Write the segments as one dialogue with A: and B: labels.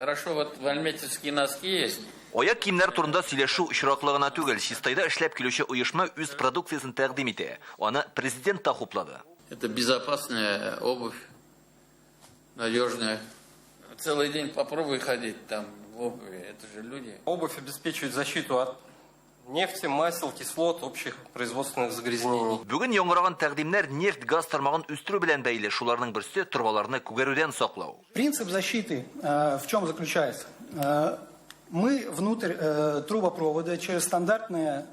A: Хорошо, вот альметьевские носки есть.
B: Аяк киемнәр турында сөйләшү очраклы гына түгел. Чистайда эшләп килүче оешма үз продукциясен тәкъдим итә. Аны Президент та хуплады.
A: Это безопасная обувь, надежная. Целый день попробуй ходить там в обуви, это же люди.
C: Обувь обеспечивает защиту от нефти, масел, кислот, общих производственных загрязнений.
B: Бүген яңгыраган тәкъдимнәр нефть-газ тармагын үстерү белән бәйле. Шуларның берсе, торбаларны күгәрүдән саклау.
D: Принцип защиты в чем заключается? Мы внутрь трубопровода через стандартные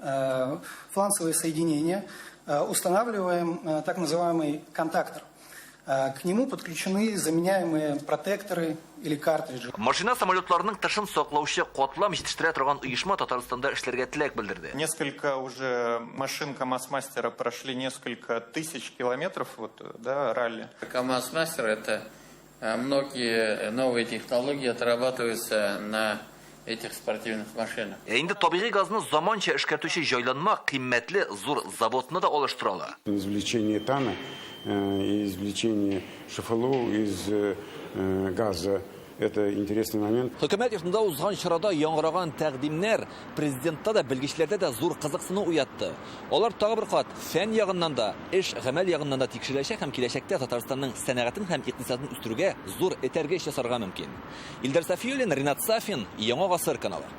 D: фланцевые соединения устанавливаем так называемый контактор. К нему подключены заменяемые протекторы или картриджи.
B: Машина самолетларының тышын саклаучы катлам җитештерә торган оешма Татарстанда эшләргә теләк белдерде.
E: Несколько уже машин КАМАЗ-мастера прошли несколько тысяч километров, вот, да, ралли.
A: КАМАЗ-мастер это многие новые технологии отрабатываются на этих спортивных машинах.
B: Ә инде табигый газны заманча эшкәртүче җайланма кыйммәтле зур заводны да алыштыра ала.
F: Извлечение этана и извлечение ШФЛУ из газа. Это интересный момент.
B: Хөкүмәт йортында узган чарада яңгыраган тәкъдимнәр президентта да, белгечләрдә дә зур кызыксыну уятты. Алар тагы бер кат фән ягыннан да, эш гамәл ягыннан да тикшереләчәк һәм киләчәктә Татарстанның сәнәгатен һәм икътисадын үстерүгә зур этәргеч ясарга мөмкин. Илдар Сафиуллин, Ринат Сафин, Яңа Гасыр каналы.